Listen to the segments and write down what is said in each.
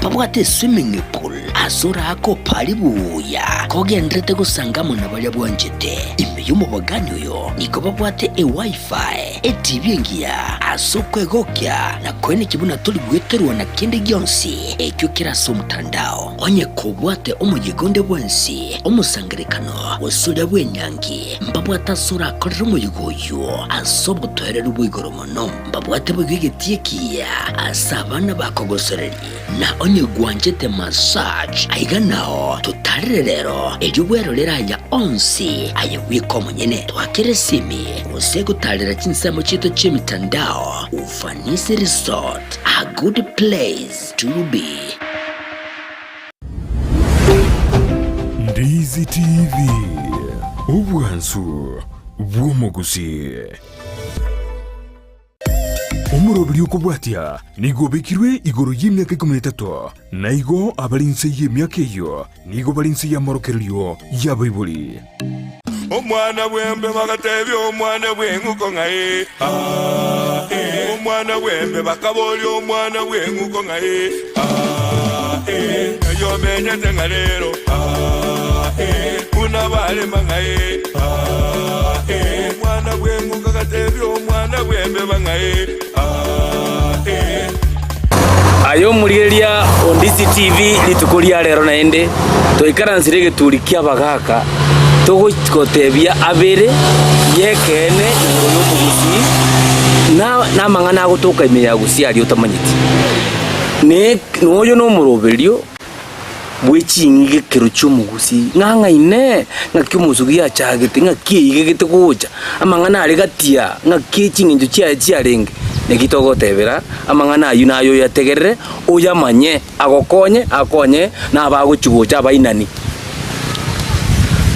Mbabwate eswimming pool ase oraake opare buya kogendererete gosanga amo na baria bwanchete. Ime y'omobagani oyo nigo babwate eWiFi, eTV engiya ase okwegokia na koenekia buna tori gweterwa na kende gionsi ekio kere ase omotandao. Onye kobwate omoyega onde bwensi, omosangererekano, gose oria bw'enyangi, mbabwate ase orakorere omoyega oyio ase obotoereru bwa igoro mono. Mbabwate boigo egetii ekiya ase abana bakogosoreria, na onye gwanchete massage, aiga nao totarere rero, erio bwerorere aya onsi aye bweka omonyene. Twakere esimi gose gotarera chinsemo chiaito chi'emitandao, Ufanisi Resort, a good place to be. Ndizi TV, obwansu bw'omogusii. Omoroberi okobwatia nigo obekirwe igoro y'emiaka ikomi na etato, na igo abare inse y'emiaka eyio nigo bare inse y'amorokererio y'abaibori. Omwana bw'embe bagatebia omwana bw'eng'uko ng'a ee, aa, ee. Omwana bw'embe bakaboria omwana bw'eng'uko ng'a ee, aa, ee. Ng'ai omenyete ng'a rero, aa, ee. Buna barema ng'a ee, aa, ee. Omwana bw'eng'uko agatebia omwana bw'embeba ng'a ee, aa, ee. Aye omorigereria o Ndisi TV rituko ria rero naende twaikaransire egeturi ki'abagaka togotebia abere y'ekeene igoro y'omogusii na namang'ana agotoka ime ya gusii aria otamanyeti. Ne noyo nomoroberio bwe ching'igekero chi'omogusii ng'a ng'aine ng'aki omosugi achagete ng'aki eigegete gocha amang'ana are gatia ng'aki ching'encho chiaye chiarenge. Naki togotebera amang'ana ayio naye oyategerere oyamanye agokonye akonye na abagochia gocha abainani.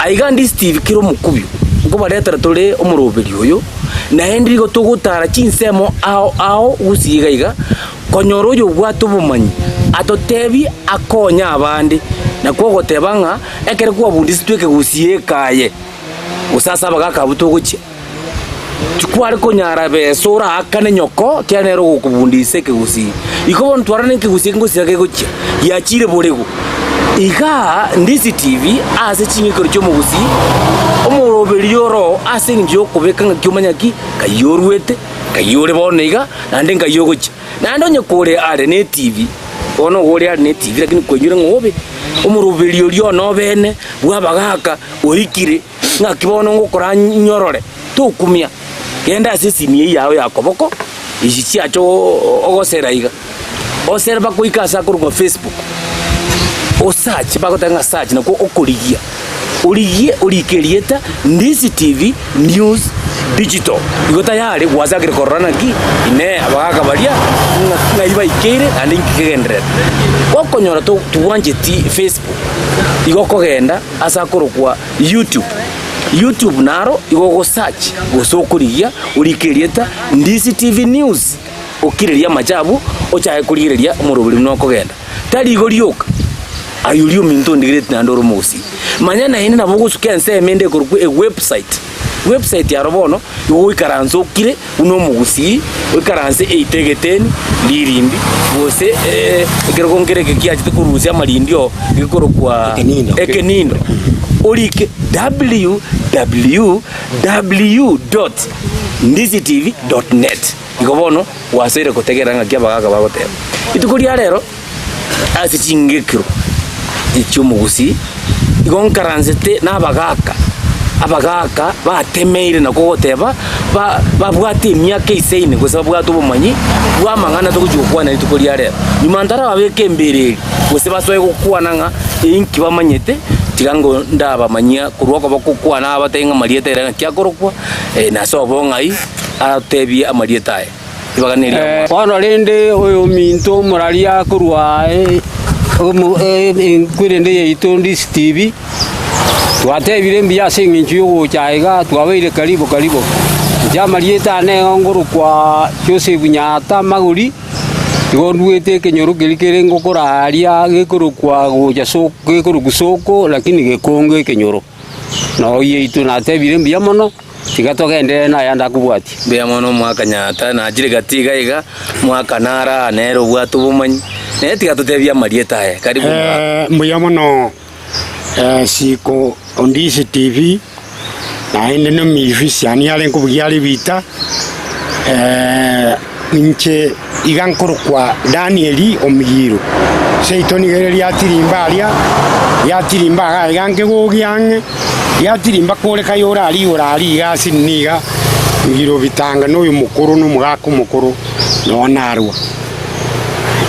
Aiga ndi Steve kera omokubio nkobaretera tore omoroberio oyo naende nigo togotara chinsemo ao ao gusii iga iga Konyora oyobwate obomanyi atotebie akonye abande, nakwo ogoteba ng'a ekero kwabundisitwe ekegusii ekaye, gose ase abagaka abwo togochia, tikware konyara besa oraakane nyoko ekiagera nere ogokobundisa ekegusii. Igo bono twarora ekegusii eke ngosira kegochia, giachire borego. Igaa Ndisi TV ase ching'ikero chi'omogusii, omoroberio oro ase eng'encho yokobeka ng'aki omanye ng'aki ng'ai orwete. Nkai ore bono iga, naende nkai ogochia. Naende onye kore are netibi, bono igo ore are netibi lakini kwainyora ng'a obe omoroberi oria one obeene bw'abagaaka oikire, ng'aki bono ngokora nyorore, tokumia, genda ase esimi eyio yao ya koboko, echi chiacha ogosera iga, osere mpaka oike ase akorokwa facebook, osearch bagoteba ng'a search nakwo okorigia. Origie orike erieta Ndisi TV News Digital. Igo tayari gwachakire korora naki inee abagaka baria ng'a ng'ai baikeire naende inki kegendererete. Gokonyora to tobwancheti Facebook, igo okogenda ase akorokwa YouTube. YouTube naro igo ogosearch gose okorigia orike erieta Ndisi TV News okirerie amache abwo ochake korigereria omoroberi buna okogenda. Tari igo rioka, aye oria ominto ondigereti naende ore omogusii. Manya naende nabo ogosuka ensemo ende ekorokwa ewebsite. Website aro bono, igo ogoikaransa okire buna omogusii, oikaranse eite egeteni, ririmbi, gose ekerogo nkere eke kiachete korusia amarindi oo, gekorokwa Ekenindo. ekenindo. Orike www dot ndisitv dot net. Igo bono gwasoire gotegerera ng'aki abagaaka bagoteba. Rituko ria rero ase chingekero chi'omogusii, igo nkaransete nabagaaka, abagaaka batemeire nakwo goteba ba babwate emiaka eisaine gose babwate obomanyi bw'amang'ana togochia gokwana rituko ria rero. Nyuma ntarababeka embereri gose basoe gokwana ng'a inki bamanyete, tiga ngo ndabamanyia korwa okoboko kwane abatebie ng'a amarieta ere ng'aki akorokwa, nase obong'ai. Aratebie amarieta aye, ribaga neria omwana. Bono rende oyominto omoraria korwa enkwerende yaito Ndisi TV, twatebire mbuya ase eng'encho y'ogocha aiga twabeire karibu karibu. Inche amarieta ane igo ngorokwa Joseph Nyaata Magori, igo ndwete ekenyoro keria kere ngokora aria gekorokwa gocha soko gekorokwa soko lakini gekonge ekenyoro. Noo yaito natebire mbuya mono. Tiga togenderere nayande akobwatia. Mbuya mono omwaka Nyaata nachire gati iga iga, mwaka nara nere obwate obomanyi. Nere tiga totebie amarieta aye. Karibu omogaka. Mbuya mono Siko Ondisi TV, naende na omifisiani are nkobugia are ebita, inche iga nkorokwa Daniel Omigiro. Seito nigo ere riatirimba aria, riatirimba iga iga nkegogi ang'e, riatirimba kore kaye ore aria igoro aria iga ase nini iga, Migiro Bitanga na oyo omokoro na omogaka omokoro noo narwa.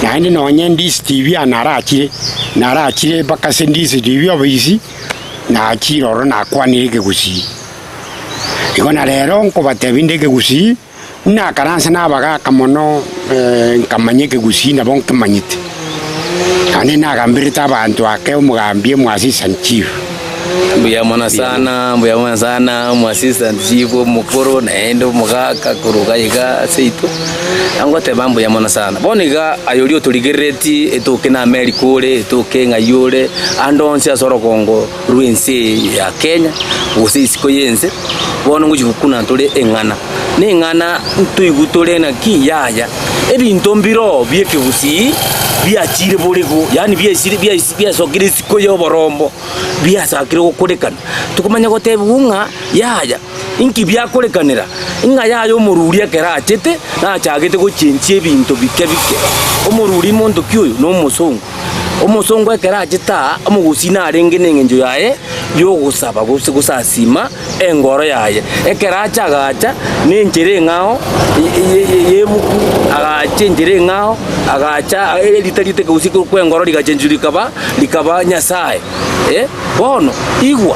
Naende nonye Ndisi TV aa narachire, narachire mpaka ase Ndisi TV office, nachire ororo nakwanire ekegusii. Igo na rero nkobatebia inde ekegusii, buna akaransa na abagaka mono nkamanya ekegusii nabo nkemanyete. Naende nagamberete abanto ake omogambi omo assistant chief. Mbuya mono sana, mbuya mono sana omo assistant chief omokoro naende omogaka korwa iga iga seito, angoteba mbuya mono sana. Bono iga aye oria otorigereretie etoke na America ore, etoke ng'ai ore, ande onsi ase orogongo rw'ense eye ya Kenya, gose isiko y'ense, bono ngochia gokuna ntore eng'ana. Na eng'ana ntoigwe tore naki? Yaya, ebinto mbiroo bi'ekegusii biachire borego, yaani biaisire biaisi biasokire isiko y'oborombo, biasakire gokorekana. Tokomanya gotebiwa ng'a yaya, inki biakorekanera, ng'a yaya omoruri ekero achete, nachagete gochenchia ebinto bike bike. Omoruri monto ki oyo? Na omosongo. Omosongo ekero achete aa, omogusii narenge na eng'encho yaye yogosaba gose gosasima engoro yaye. Ekero acha agacha nenchera eng'ao y'ebuku, agacha enchera eng'ao, agacha erita riaito ekegusii korokwa engoro rigachenchwa rikaba rikaba Nyasaye eh. Bono igwa,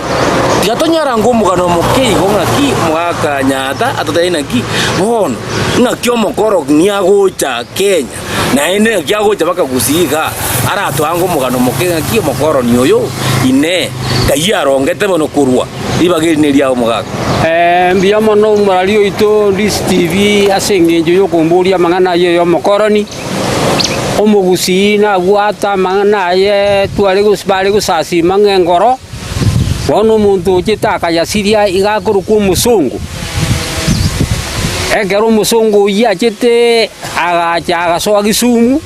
tiga tonyora ng'a omogano omoke igo ng'aki omogaka Nyaata atotebie naki, bono ng'aki omokoroni agocha Kenya. Naende ng'aki agocha bakagusii iga, aratoange omogano omoke ng'aki omokoroni oyo, Inee, kayio arongete bono korwa ribaga eri neriao omogaka? Mbuya mono omorari oito Ndisi TV ase engencho yokomboria amang'ana ayio y'omokoroni. Omogusii nabwate amang'ana aye tware bare gosasima ng'a engoro, bono omonto ochete akayasiria iga akorokwa omosongo. Ekero omosongo oyio achete agacha agasoa Kisumu,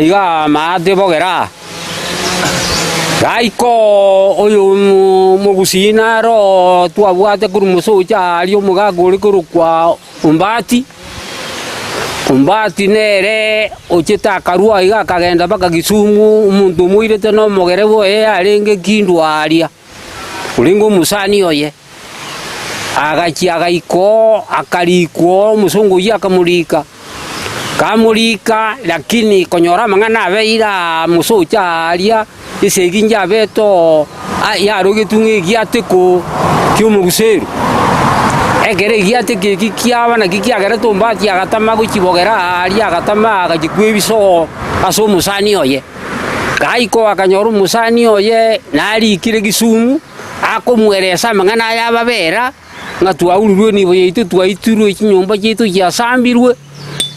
iga amaate bogere aa, gaika oo oyo omogusii nare oo twabwate korwa mosocho aria omogaka ore korokwa Ombati, Ombati nere ochete akarua iga akagenda mpaka Kisumu, omonto omoirete na omogere bwoye arenge Kindu aria, orenge omosani oye. Agachia agaika oo, akarikwa oo, omosongo oyio akamorika, kamorika lakini konyora amang'ana abeire aa mosocho aaria, esegi njabete oo yarogetwe ng'a egiateko kia omoguseru. Ekero egiateko eki kiaba naki kiagerete ombati agatama gochia bogera aaria agatama agachia kwebisa oo ase omosani oye. Gaika oo akanyora omosani oye narikire Kisumu. Akomweresa amang'ana aya ababera, ng'a twaurirwe enibo yaito, twaitirwe chinyomba chiaito chiasambirwe,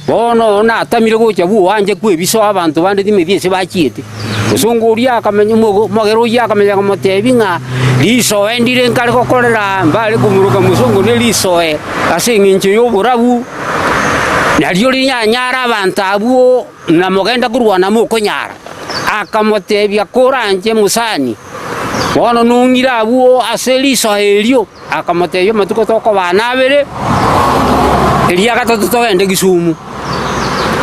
bono oo natamire gocha bwoanche kw'ebisoa abanto bande timeti ase bachiete. Mosongo oria akamenya omogo omogere oyio akamenya komotebia ng'a risoe ndire nkare gokorera aa, mbare komoroka mosongo ne risoe ase eng'encho ya oborabu, nario rinyanyare abanto abwo na mogende korwana mokonyara. Akamotebia, Koranche mosani, bono nong'ire abwo ase risoa erio. Akamotebia, Amatuko tokoba abere, eria gatato togende Kisumu.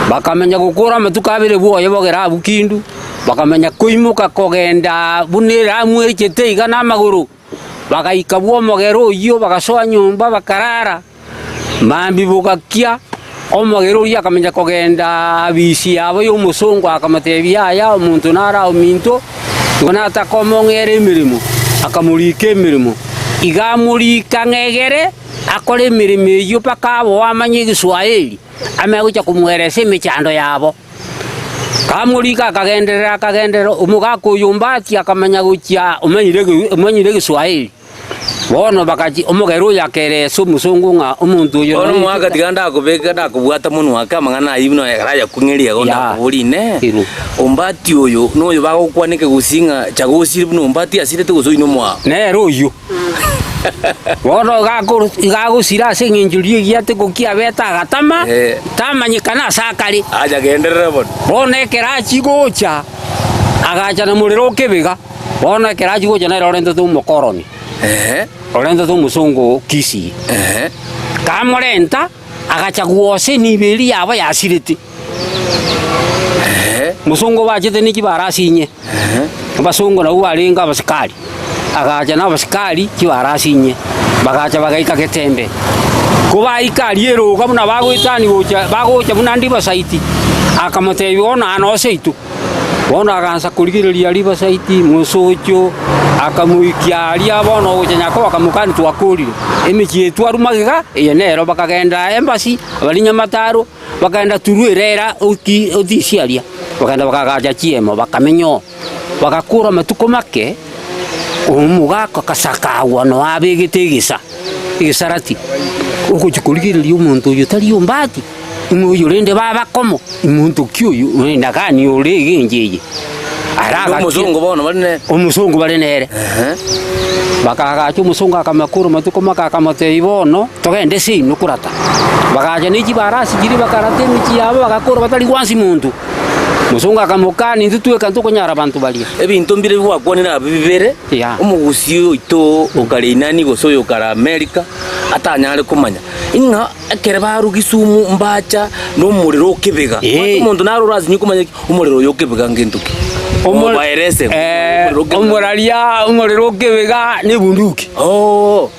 Bakamenya gokora amatuko abere bwoye bogere abwo Kindu, bakamenya koimoka kogenda buna eramu echete iga namagoro. Bagaika bw'omogera oyio, bagasoa nyomba, bakarara. Mambia bogakia, omogera oyio akamanya kogenda abisi yabo y'omosongo, akamotebia, Yaya, omonto nare aa ominto, igo nataka omong'ere emeremo. Akamorika emeremo. Iga amorika ng'a egere akore emeremo eyio mpaka aboe amanye egeswaeri, amanye gocha komoeresa emechando yabo. Kamorika akagenderera akagenderera, omogaka oyo ombati akamanya gochia omanyire omanyire egeswaeri. Bono bakachi omogera oyo akeresa omosongo ng'a omonto oyo Bono nore omogaka tiga ndakobeka ndakobwata monwa ake amang'ana ayio buna ekero ayakung'eria igo Ya. ndakoboria inee, Ero. ombati oyo noyo bagokwana ekegusii ng'a chagosire buna ombati asirete gose oyio nomoao? Nere oyio. Bono iga akoru iga agosira ase eng'encho ri'egiate gokiabete agatama, Eh. tamanyekana ase akare. Acha genderera bono. Bono ekero achia gocha, agacha na morero o kebega, bono ekero achia gocha nere orentete omokoroni, Ehe, orentete omosongo o Kisii. ehe. Kamorenta, agacha gwosa enibo eria yabo yasirete. Mosongo bachete ne chibarasi inye, abasongo nabwo barenge abasikari, agacha na abasikari chibarasi inye, bagacha bagaika Getembe. Kobaika aria eroga buna bagoetania gocha bagocha buna Riverside, akamotebia bono aa noo seito. Bono agansa korigereria Riverside, mosocho, akamoikia aria bono ogocha Nyakobo akamokania twakorire, emechie eye twarwa magega, eye nero bakagenda Embassy, abaria Nyamataro. Bakagenda turu erera oti otisi aria, bakagenda bakagacha chiemo, bakamenya oo. Bagakora amatuko make, omogaka akasakagwa noo abegete egesa, egesarati, ogochia korigereria omonto oyo tari ombati, ng'a oyo rende babakomo, omonto ki oyo rende gani ore egencho eye. Ara Naende omosongo bono bare nere. Omosongo bare nere. Ehe. Bakaagacha omosongo akamakora amatuko make akamotebia bono togende seino korata. Bagacha ne chibarasi chiria bakarata emechie yabo bagakora batari gwansi monto. Omosongo akamokania intwe tweka ntokonyara abanto baria. Ebinto mbire bigwakwanire abwo bibere, Yeah. omogusii oito okare inani gose oyo okare America atanyare komanya, ing'a ekere barwa Kisumu mbacha na omorero okebega. Eh. Omonto naro orasinye komanya ki Omorero oyo okebega ngento ki? Omor- Obaerese. Eh, Omorero okebega. omoraria omorero okebega na ebunduki. Oo.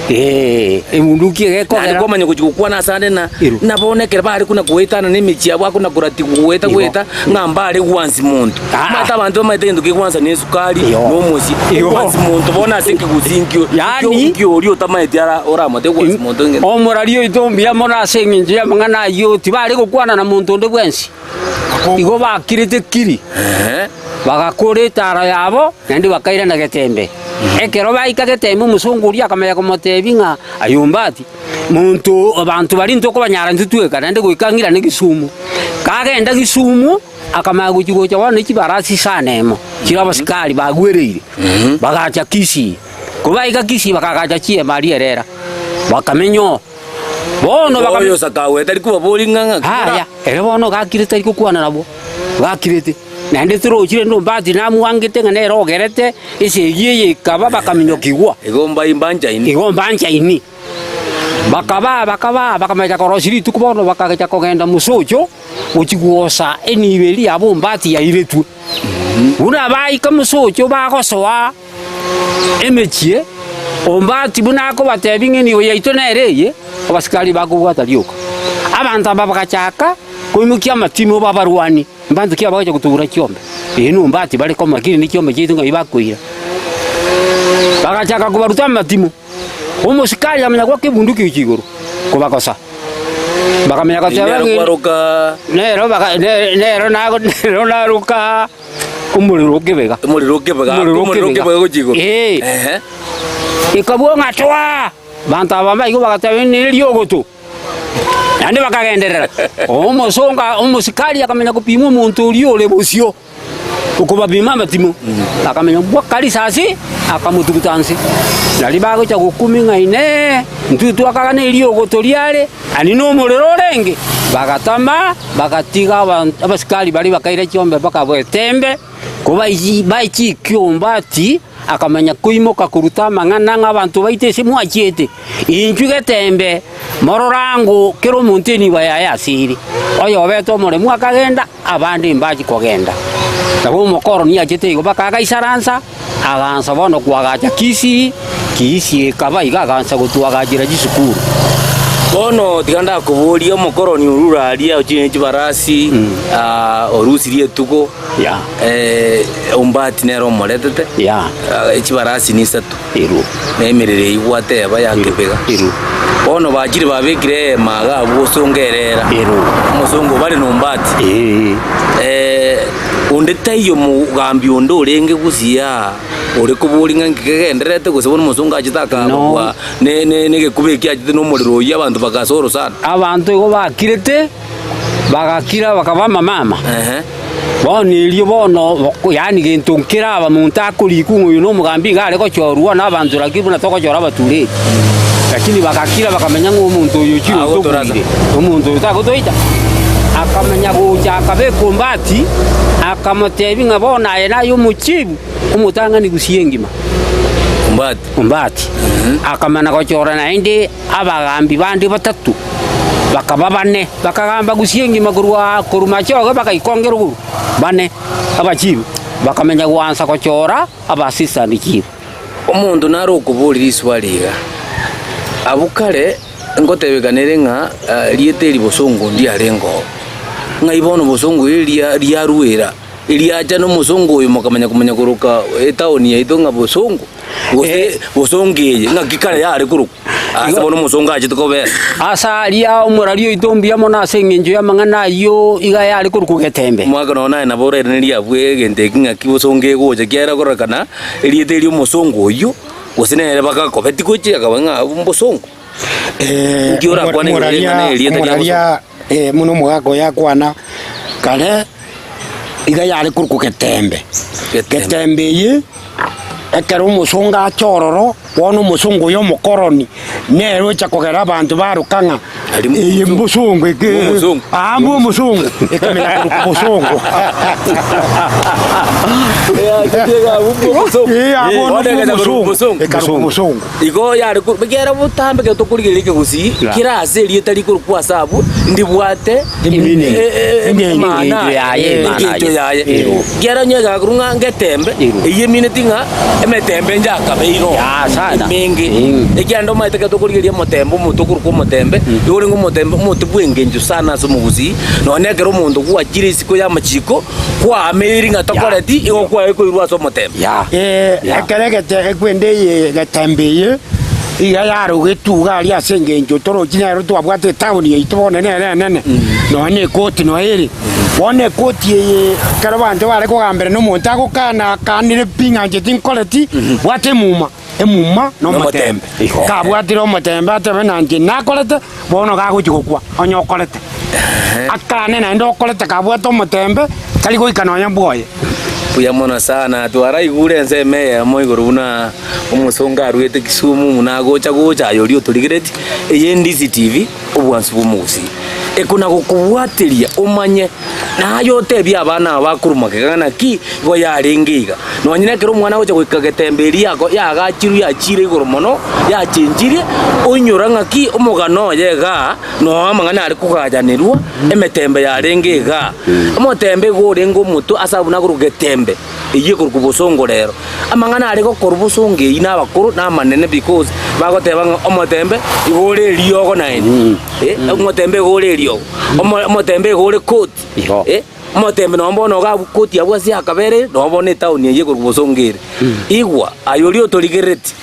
Eh, ebunduki Naende egekogera. kwamanya gochia gokwana ase ande na Ero. na bono ekero bare kona goetana na emechie yabo akona koratigu goeta Igo. goeta ng'a mbare gwansi monto. Ah. Omanyete abanto bamaete egento kegwansa na esukari Igo. na omosie. Igo. Gwansi monto bono ase ekegusii nkio Yaani- nkio nkio oria otamaeti ara oramote gwansi monto ngento. Omoraria oito mbuya mono ase eng'encho y'amang'ana ayio tibare gokwana na monto onde bwensi. Igo bakirete kiri, bagakora etaaro yabo, naende bakairana Getembe. Ekero baika Getembe omosongo oria akamanya komotebia ng'a aye Ombati, monto abanto baria ntokobanyara intwe tweka, naende goika ng'irane Kisumu. Kagenda Kisumu, akamanya gochia gocha bono ne chibarasi isano emo, chire abasikari bagwereire, bagacha Kisii. Kobaika Kisii bakagacha chiema aria Erera, bakamenya oo. Bono bakam- Oyo Sakawe tari kobaboria ng'a ng'aki bora. Aya, ere bono gakire tari gokwana nabwo, gakirete. Naende torochi rende ombati namwangete ng'a nere ogerete esegi eye ekaba bakaminyokigwa. Igo mbai mbanchaini. Igo mbanchaini. Bakaba bakaba bakamanya korosia rituko bono bakagecha kogenda mosocho gochia gwosa enibo eria yabo ombati yairetwe. Buna baika mosocho bagosoa. Emechie, ombati buna akobatebia ng'a enibo yaito nere eye, abasikari bakobwata rioka. Abanto aba bagachaka koimokia amatimo b'abarwani, mbanto ki aba bagocha gotugura chiombe? Ee nombati bare komo lakini ne chiombe chiaito ng'ai bakoira. Bagachaka kobaruta amatimo, omosikari akamanya goaka ebunduki gochia igoro, kobakosa. Bakamanya goteba Nero ng'a kwaroka nero baka nere nero nago nero naroka. Omorero okebega. Omorero okebega, Omorero omorero okebega. okebega gochia igoro. Ee. Ehe. Ekabua ng'a twaa! Abanto aba mbaigwa bagateba nere riogoto. Naende bakagenderera. Omosongo omosikari akamanya gopima omonto oria ore bosio, okobapima amatimo, akamanya bwaka risasi, akamotuguta nse. Nario bagocha gokumia ng'a inee, intwe twakagana eriogoto riare, Aria nomorero orenge, bagatama, bagatiga abasikari baria bakaira chiombe mpaka bwetembe, kobaichikia ombati, akamanya koimoka koruta amang'ana ng'a abanto baito ase mwachiete, inchwe getembe, morore ango kera omonto enibo yaye ase ere. Oyobete omoremu akagenda, abande mbachia kogenda. Nabo omokoroni achete igo mpaka agaisaransa. Agansa bono koagacha Kisii, Kisii ekaba iga agansa gotwagachera chisukuru. Bono tiga ndakoborie omokoroni orure aria ochire ne chibarasi, ah, orusirie etugo, Ya, eh, ombati nere omoretete, ya, ah, echibarasi nisato, ero, na emerero eyio gwateba ya kebega. ero, Bono bachire babekire eema iga abwo gosonga erera, ero, omosongo bare nombati. ee. Eh, Onde taiyo omogambi onde orenge gusii aa ore koboria ng'a nki kegendererete gose bono omosongo achete akababua ne ne negekuba eki achete na omorero oyio abanto bagasoa orosana. Abanto igo bakirete, bagakira bakaba amamama. Ehe. Bono erio bono boko yaani gento nkere aba monto akorikwa ng'a oyo na omogambi iga are gochorwa na abanto lakini buna togochora abatureti. Lakini bagakira bakamenya ng'a omonto oyo ochire Agotorasa. otobuire, omonto oyo tagotoita. Akamanya gocha akabeka ombati, akamotebia ng'a bono aye naye omochibu, omotang'ani gusii engima. Ombati. Ombati. Akamana gochora naende abagambi bande batato, bakaba bane, bakagamba gusii engima korwa korwa machoge bagaika onge rogoro, bane, abachibu, bakamenya gwansa gochora aba assistant chief. Omonto nare okoboria riswali iga, Abwo kare ngotebekana ere ng'a rieta eri bosongo ndiarenge oo, ng'ai bono bosongo eri ria riaruera? Eriacha nomosongo oyo mokamanya komanya koroka etaoni yaito ng'a bosongo, gose bosongo eye, ng'aki kare yare korokwa, ase bono omosongo achete kobera. Ase aria omorari oito mbuya mono ase engencho y'amang'ana ayio iga yare korokwa Getembe. Omwaka nonya naye nabo orairanerie abwo egento eki ng'aki bosongo egocha ekiagera kororekana erieta erio omosongo oyio, gose nere bagakobetie gochia akaba ng'a mbosongo. Inki orakwane igoro y'ring'ana eri erieta ria Omoraria buna omogaka oyo akwana kare iga yare korokwa Getembe. Getembe. Getembe eye ekero omosongo acha ororo, bono omosongo oyo omokoroni nere ocha kogera abanto baroka ng'a Aria eye mbosongo eke Mbomosongo. aa mbomosongo ekamenya korokwa bosongo. Eh, abwo Bono nobwo ekacha korokwa omosongo, bosongo. ekarokwa bosongo. Igo yare ko ekiagera botambe ekero tokorigereria ekegusii, kera ase erieta rikorokwa ase abwo, ndibwate Meaning. emaana Engencho yaye, emaana engencho yaye. Ero. Ekiagera onye egakorwa ng'a ngetembe, Ero. eyio emineti ng'a emetembe nchakabeire oo, Ya, sana. emenge. Mm. Ekiagera ndomanyete ekero tokorigereria omotembe omonto okorokwa omotembe, igo orenge omotembe omote bw'engencho sana ase omogusii, nonye ekero omonto gwachire isiko y'amachiko, Kwaameiri ng'a tokoreti igo kwaye koirwa ase omotembe. Ee, ekero egete ekwende eye egetembe eye iga yarogetwe iga aria ase engencho torochi nero twabwate etaoni yaito bono nere enene, nonya na ekoti noyo ere. Bono ekoti eye ekero abanto bare kogambera na omonto agokana akanire pi ng'a inche tinkoreti, bwata emuma, emuma na omotembe. Kabwatire omotembe atebe na inche nakorete, bono gagochia gokwa onye okorete. Akane naende okorete kabwate omotembe, tari goika nonya bwoye. Mbuya mono sana, twaraigure ensemo eyemo igoro buna omosongo aruete Kisumu buna agocha gocha aye oria otorigeretie, eye Ndizi TV, obwansu bw'omogusii. Ekona gokobwateria omanye naye otebie abana aba bakorwa magega ng'a naki igo yarenge iga. Nonye na ekero omwana agocha goika getembe eria yako yagachirwe yachiire igoro mono, yachenchirie, oinyora ng'aki omogano oye igaa, noo amang'ana are kogachanerwa, emetembe yarenge igaa. Omotembe igo orenge omotwe ase abwo nakorwa getembe, eyio ekorokwa bosongo rero. Amang'ana are gokorwa bosongo eyio na abakoro na amanene because bagoteba ng'a omotembe igo ore eriogo naende, eh, omotembe igo ore eriogo, omo omotembe igo ore koti, Igo. eh, omotembe nonye bono iga abwo koti abwo ase akabere ere, nonye bono etown eyio ekorokwa bosongo ere. Igwa, aye oria otorigerereti,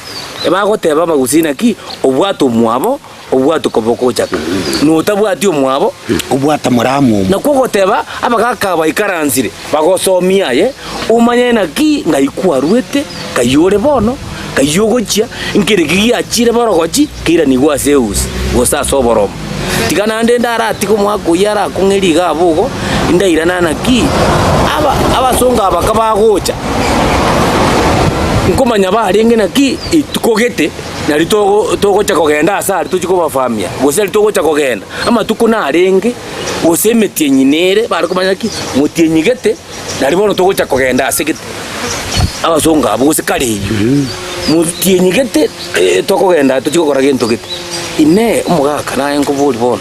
ebagoteba abagusii naki, obwate omwabo. Obwate koboko gochaka, na otabwati omwabo. Obwate moramu omo. Nakwo ogoteba, abagaaka aba baikaransire, bagosomia aye, omanye naki ng'ai kwarwete, ng'ai ore bono, ng'ai ogochia, nkere ki giachire borogochi, keiranigwe ase eusi, gose ase oboromo. Tiga naende ndaratige omwaka oyio arakong'erie iga abwo igo, indairana naki aba abasongo aba kabagocha, nkomanya barenge naki ituko gete. Nario togo togocha kogenda aase aria tochie kobafamia, gose aria togocha kogenda, amatuko narenge, gose emetienyi nere, bare komanya ki, motienyi gete, nario bono togocha kogenda ase gete, abasongo abwo gose kare eyio, motienyi gete tokogenda tochie gokora gento gete. Inee! Omogaka naye nkoborie bono,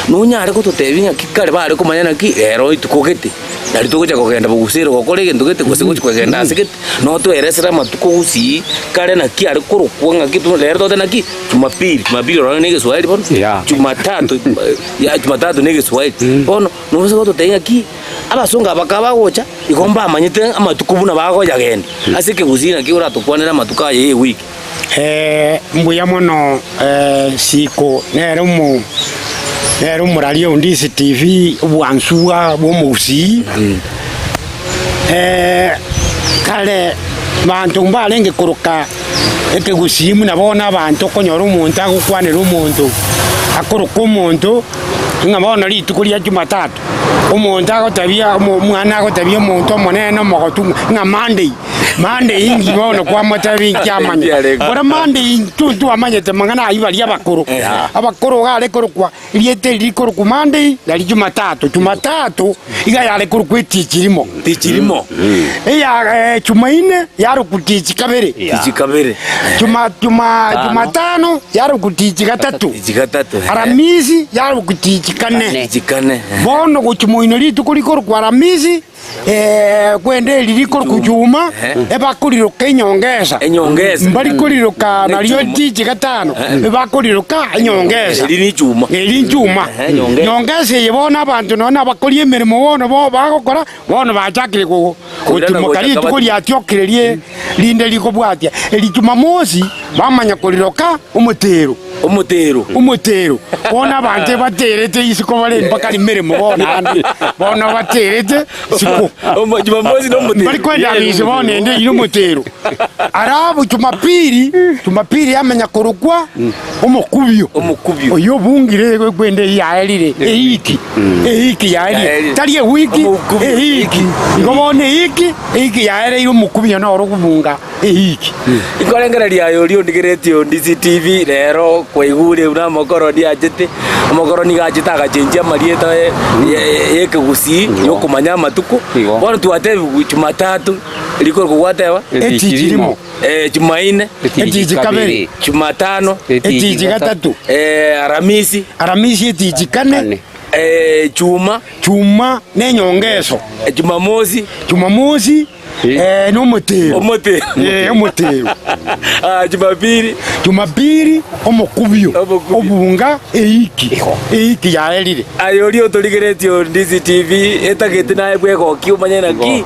nonyare gototebia ng'aki kare bare komanya naki rero rituko gete, nario togocha kogenda bogusero gokora egento gete gose gochi kogenda ase gete? Notweresere amatuko gusii kare naki are korokwa ng'aki tu rero tote naki Jumapili, Jumapili ororo ne egeswahili bono, Yeah. Jumatatu ya Jumatatu ne egeswahili. Bono nobasa gototebia ng'aki abasongo aba kabagocha igo mbamanyete amatuko buna bagoyagenda ase ekegusii naki oratokwanere amatuko aya ya ewiki. Mbuya mono Siko nere omo nere omoraria o Ndizi TV obwansu bwa bw'omogusii. Kare banto mbarenge koroka ekegusii buna bono abanto okonyora omonto agokwanera omonto, akoroka omonto. Ng'a bono rituko ria Jumatatu, omonto agotebia omwana agotebia omonto omonene omogotu ng'a Monday, Monday inki bono kwamotebia inki amanye. Bora Monday intwe ntwamanyete mang'ana ayio baria abakoro. Abakoro iga are korokwa Erieta eri rikorokwa Monday nari Jumatatu. Jumatatu iga yare korokwa etichi rimo. Tichi rimo. Eya Jumaine yarokwa tichi kabere. Tichi kabere. Juma juma Jumatano yarokwa tichi gatato. Tichi gatato. Aramisi yarokwa tichi kane. Tichi kane. Bono gochia moino rituko rikorokwa Aramisi. Kwende eri rikorokwa Juma, ebakoriroka enyongesa. Enyongesa. Mbari koriroka nario Echuma. tichi gatano, ebakoriroka enyongesa. Eri ni chuma. Eri nchuma. Ehe, nyongesa. Nyongesa eye bono abanto nonya nabakori emeremo bono bo bagokora, bono bachakire go Koirana gotimoka gocha rituko kabati. riatiokire rie rinde rikobwatia. Eri Jumamosi, bamanya koriroka omotero. Omotero. Omotero. Bono abanto ebaterete isiko bare mpaka rimeremo bono ande. Bono baterete isiko. Omo- Jumamosi na omotero. Mbari kwenda abise bono ende ire omotero. Alafu Jumapili, Jumapili yamanya korokwa omokubio. Omokubio. Oyo obungire kwende eyio yaerire eiki. Eiki yaerire. Yaerire. Tari ewiki, Omokubio. eiki. Igo bono eiki, eiki yaereire omokubio noro okobunga. Eiki. Inkorengereria aye oria ondigeretie o DCTV rero kwaigure buna omokoroni achete, omokoroni iga achete agachenchia amarieta y'ekegusii yokomanya amatuko. Igo. Bono twatebigwe Jumatatu rikorokwa gwateba Etichi rimo. Jumaine, Etichi kabere. Jumatano, Etichi gatato. Aramisi, Aramisi etichi kane. Chuma, Chuma nenyongeso. Jumamosi, Jumamosi. Eh, nomotero. Omotero. Eh, omotero. Ah, Jumapili. Jumapili omokubio. Omokubio. Obunga eiki. Eiki yaerire. Aye oria otorigeretie o DCTV etagete naye bwegokia omanye naki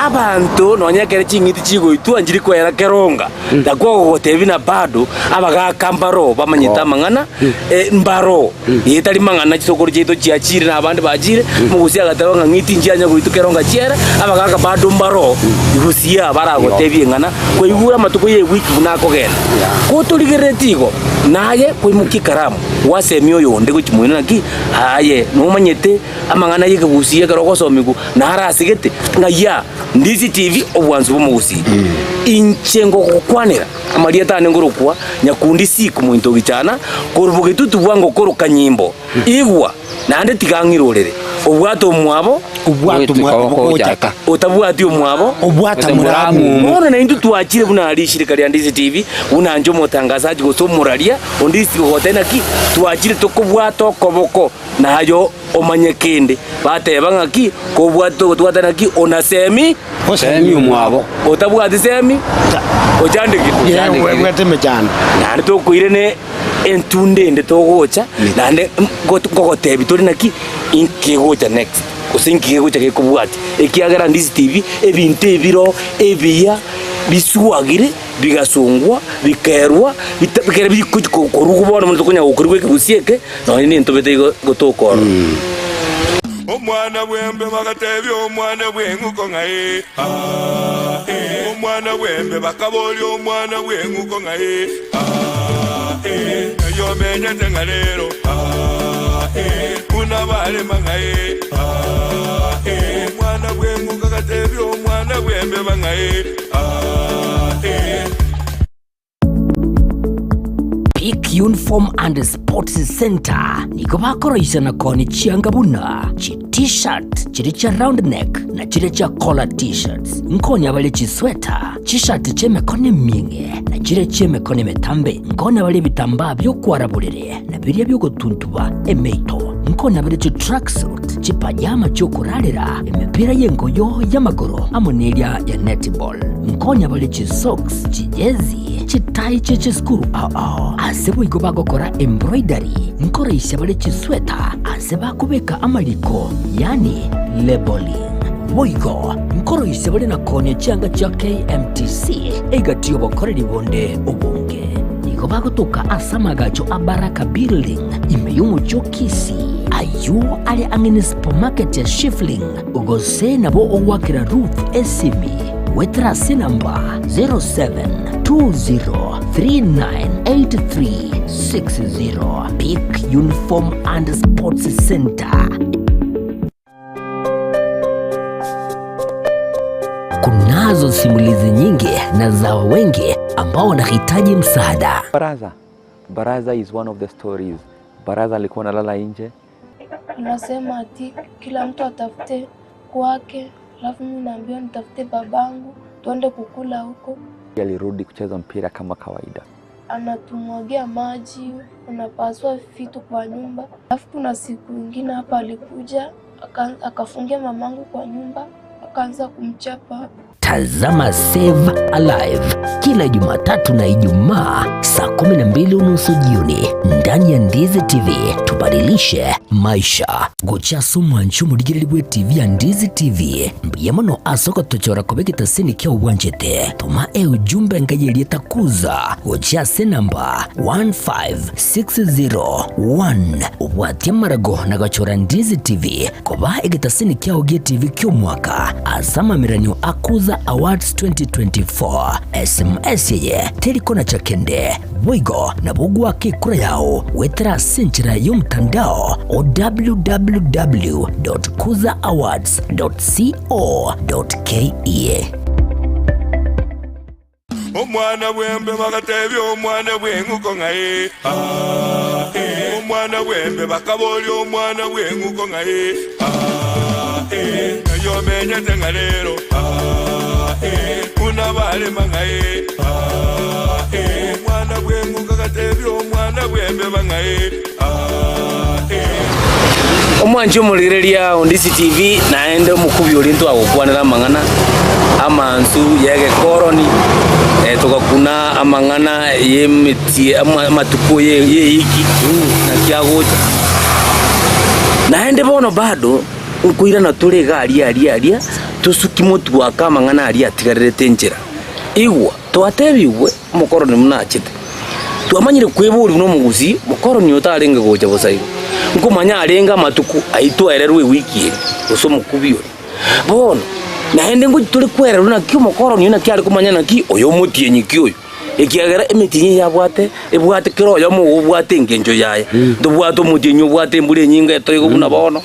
abanto nonya ekere ching'iti chigoitwa nchiri koera keronga nakwo ogogotebia na bado abagaka mbaro bamanyete amang'ana eh, mbaro Ee tari mang'ana chisokoro chiaito chiachire na abande bachire, omogusia agateba ng'a ng'iti nchianya goitwa keronga chiere, abagaka bado mbaro igusia baragotebie ing'ana, kwaigure amatuko ye ewiki buna akogenda. Kotorigereretie igo, naye kwaimokia ekaramu, gwasemia oyonde gochia moino naki, aye nomanyete amang'ana ya ekegusia ekero ogosomigwa, naro asegete, ng'a yaa, ndisi TV obwansu bw'omogusii. Inche ngogokwanera. Amarieta ane ngorokwa Nyakundi Siku mointo ogichana, korwa bogetutu bwango koroka nyimbo. Igwa, naende tiga ng'irorere. Obwate omwabo. Obwate omwabo bogochaka. Otabwati omwabo. Obwata muramu. Bono naintwe twachire buna aria eshirika ria Ndisi TV, buna inche omotangasaji gose omoraria o Ndisi gogotebia naki twachire tokobwata okoboko naye omanye kende. Bateba ng'aki kobwate ogotwata naki ona semi. Semi omwabo. Otabwati semi ochandekire. Yee, obwate emechando. Naende tokoire ne entunda ende togocha, naende nkogotebia tore naki inki kegocha next, gose inki kegocha gekobwatia. Ekiagera Ndisi TV, ebinto ebiro ebiya biswagire, bigasungwa, bikerwa, bita bikere bikochi korugwa bono buna tokonya gokorigwa ekegusia eke, nonye na entobete igo gotoka ororo. Omwana bw'embe bagatebia omwana bw'eng'uko ng'a ee, aa, ee. Omwana bw'embe bakaboria omwana bw'eng'uko ng'a ee, aa, ee. Ng'ai omenyete ng'a rero, aa, ee. Buna barema ng'a ee, aa, ee. Omwana bw'eng'uko agatebia omwana bw'embeba ng'a ee, aa, ee. Peak Uniform and Sports Centre nigo bakoroisia na koonia chianga buna chi T-shirt chiria chia round neck na chiria chia collar T-shirts. Nkonya bare chisweta, chishati chi'emekono emieng'e na chiria chi'emekono emetambe. Nkonya bare ebitambaa bi'okwara borere na biria bi'ogotuntuba emeito. Nkonya bare chitracksuit, chipajama chi'okorarera, emepira y'engoyo y'amagoro amo neria ya netball. Nkonya bare chisocks, chijezi, chitai chie chisukuru ao ao. Ase boigo bagokora embroidery, nkoraisia bare chisweta ase bakobeka amariko, yaani labelling. Boigo nkoroisia bare na koonia chianga chia KMTC egati y'obokoreri bonde obonge. Nigo bagotoka ase amagacho a Baraka Building ime y'omochie o Kisii, ayio are ang'e ne supermarket ya Shifling, gose nabo ogoakera Ruth esimi goetera ase enamba 07. 20398360 Peak Uniform and Sports Center. Kunazo simulizi nyingi na za wengi ambao wanahitaji msaada. Baraza. Baraza is one of the stories. Baraza alikuwa analala nje. Anasema ati kila mtu atafute kwake, alafu mimi naambiwa nitafute babangu tuende kukula huko. Alirudi kucheza mpira kama kawaida. Anatumwagia maji, anapasua vitu kwa nyumba. Alafu kuna siku ingine hapa alikuja akafungia mamangu kwa nyumba akaanza kumchapa. Tazama Save Alive kila Jumatatu na Ijumaa saa 12 unusu jioni ndani ya Ndizi TV. Tubadilishe maisha. Gocha ase omwancho omorigereria bwe TV ya Ndizi TV mbuya mono ase ogotochora koba egetaseni kia obwanchete. Toma eujumbe enka y'erieta Kuza gochia ase enamba 15601 obwatie amarago na gochora Ndizi TV koba egetaseni kiao gie TV ki'omwaka ase amameranio a Kuza Awards 2024. SMS eye teri konacha kende, boigo nabo ogoaka ekura yao goetera ase enchera y'omotandao o www.kuzaawards.co.ke. Omwana bwembe bagatebia omwana bw'eng'uko ng'ai ah, eh. Omwana bwembe bakaboria omwana bw'eng'uko ng'ai ah, eh. Ng'ai omenyete ng'a rero ah, eh. Buna barema ng'ai ah, eh. Omwana bw'eng'uko agatebia omwana bw'embeba ng'ai ah, eh. Omwanchi omorigereria Ondisi TV naende omokubi oria ntwagokwanera amang'ana amansu y'egekoroni eh, togakuna amang'ana y'emetie ama- amatuko ye- y'eiki naki agocha. Naende bono bado nkoirana tore iga aria aria aria tosuki motwe ake amang'ana aria atigarerete enchera. Igwa, twatebigwe omokoroni buna achete. Twamanyire kweboria buna omogusii, mokoroni oyo tarenge gocha bosa igo. Nkomanya arenge amatuko aye twaererwe ewiki eye, gose omokubi oria. Bono, naende ngochi tore kwererwa naki omokoroni oyo naki are komanya naki oyo omotienyi ki oyo. Ekiagera emetienyi eye yabwate, ebwate kera oyomo ogo obwate engencho yaye. Ntobwate omotienyi obwate embura enyinge etoigo buna bono,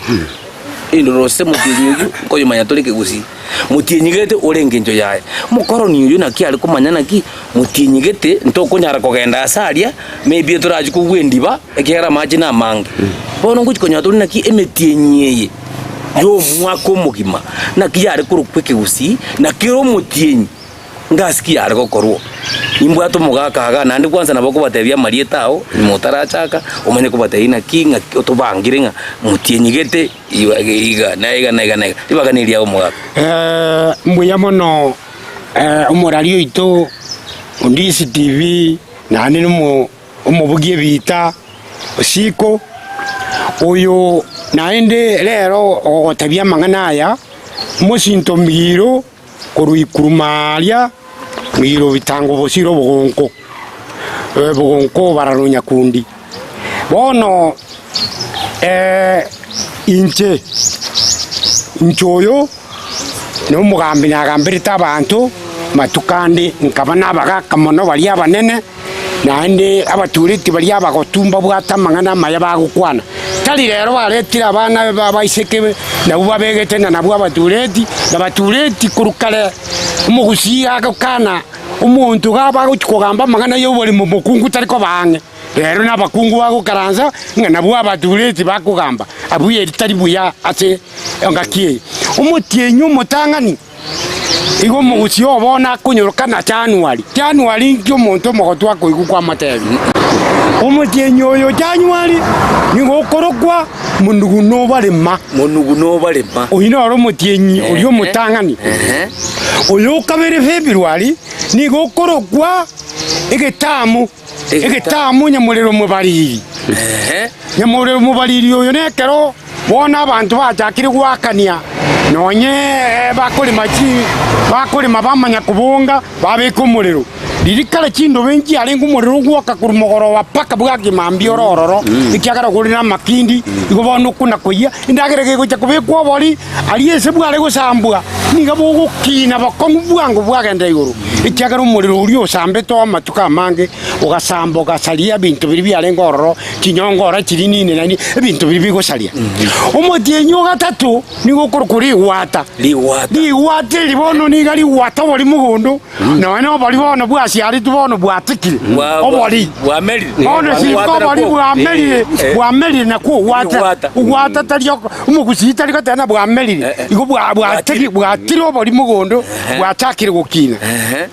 Indoro ase motienyi oyio, nkoyomanya tore kegusii. Motienyi gete ore engencho yaye. Omokoroni oyio naki are komanya naki, motienyi gete ntokonyara kogenda ase aria, maybe torachi kogwa endiba, ekiagera amache na amange. Bono ngochi konyora tore naki emetienyi eye ya omwaka omogima, naki yare korokwa ekegusii, na kera omotienyi. Ngasi ki yare gokorwa? Nimbwate omogaka igaa, naende kwanza nabo okobatebia amarieta ao, nyuma otarachaka, omanye kobatebia naki ng'a otobangire ng'a motienyi gete iga iga na iga na iga na iga. Ribaga neriao omogaka. Mbuya mono omorari oito Ondisi TV naende nomo omobugi ebiita osiko, oyo naende rero ogogotebia amang'ana aya, omosinto migiro. Korwa ikuruma aria ng'ira obitango bosire obogonko, obogonko obarara onyakundi. Bono inche, inche oyo nomogambi nagamberete abanto matuko ande nkaba nabagaka mono baria abanene, naende abatureti baria abagotu mbabwate amang'ana amaya bagokwana. Tari rero baretire abana b'abaiseke nabwo babegete ng'a nabwo abatureti, na batureti korwa kare omogusii agokana omonto iga abagochia kogamba amang'ana y'oborimo omokungu tari koba ang'e. Rero nabakungu bagokaransa ng'a nabwo abatureti bakogamba, abwo eri tari buya ase engaki eye. Omotienyi omotang'ani. Igo omogusii oo bono akonyoroka na Januari. Januari inki omonto omogotu akoigwa kwamotebia? Omotienyi oyo Januari nigo okorokwa Monuguno obarema. Monuguno obarema. Oyio noro omotienyi oria omotang'ani. Oyo okabere Februari nigo okorokwa Egetamu. Egetamu nyamorero mobariri. Nyamorero mobariri oyo nekero bono abanto bachakire goakania nonye bakorema chi bakorema bamanya kobonga babeka omorero. Riria kare chindobe nchiarenge omorero ogwoka korwa mogoroba mpaka bwake mambia ore ororo, ekiagera kore na amakindi, igo bono okona koyia, endagera egegocha kobekwa obori, aria ase bware gosambwa, nigo bogokina bokong'u bwango bwagenda igoro. Ekiagera omorero oria osambete amatuko amange, ogasamba ogasaria ebinto biria biarenge ororo, chinyongo ora chiria nini na nini, ebinto biria bigosaria. Omotienyi o gatato nigo okorokwa rigwata. Rigwata. Rigwata eri bono niga rigwata obori mogondo, nonya na obori bono bwasiaretwe bono bwatekire, Bwa- obori. Bwamerire. Bono sinko Bwagwata obori nakwo. bwamerire, Eh, eh. bwamerire nakwo ogwata. Rigwata. Ogwata tari oko- omogusii tari goteba ng'a bwamerire, Eh, eh. igo bwa- bwateki- bwatire obori mogondo, bwachakire gokina. Ehe.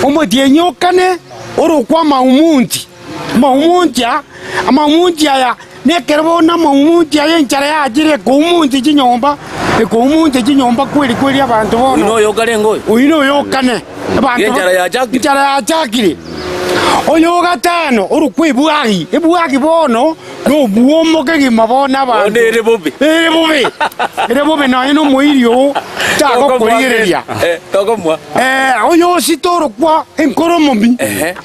Omotienyi o kane orokwa amaumunti, amaumunti aa, amaumunti aya nekero bono amaumunti aya enchara yachire ekoumunti chinyomba, ekoumunti chinyomba kweri kweri abanto Oyio bono. noyo okarenge oyo? Oyio noyo o kane. Abanto Enchara yachakire. Enchara yachakire. Oyo o gatano orokwa ebwagi, ebwagi bono nobwomo kegima bono abanto. Bono ere bobe. Ere bobe. Ere bobe nonya na omoiri oo tagokorigereria. Eh, tokomoa. Eh, oyo osite orokwa enkoromomi. Ehe.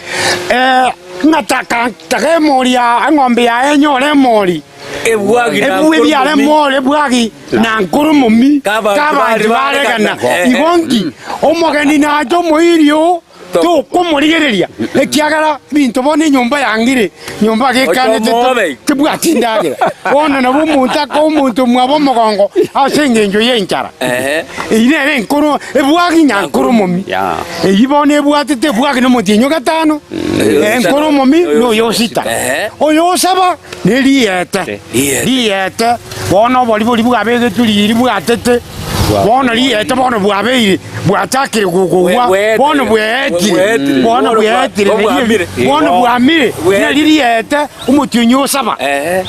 Eh, ng'a taka taka emori ya eng'ombe yaye enyore emori. Ebwagi na Ebu ebiare nkoromomi. emori ebwagi na nkoromomi Kabanto kabanto bari baregana. baregana. Igo nki omogeni nache omoiri oo tokomorigereria ekiagera ebinto bono enyomba yangire nyomba gekanete Ochomobe. tebwati endagera. Bono nabo omonto akoa omonto omwabo omogongo ase engencho y'enchara. Ehe. Eyio nere enkoro ebwagi nyankoromomi. Yeah. Eyio bono ebwatete ebwagi nomotienyi o gatano, enkoromomi noyo o sita. Ehe. Oyo o saba neriete, Riete. riete, bono obori boria bwabegetwe riiri bwatete, bono riete bono bwabeire, bwachakire kogwa, Bwe- bweetire. bono bweetire, Bweetire. bono Bono bwa- bweetire, bo bwamire. bono bwamire, Bweetire. nari riete omotienyi o saba. Ehe.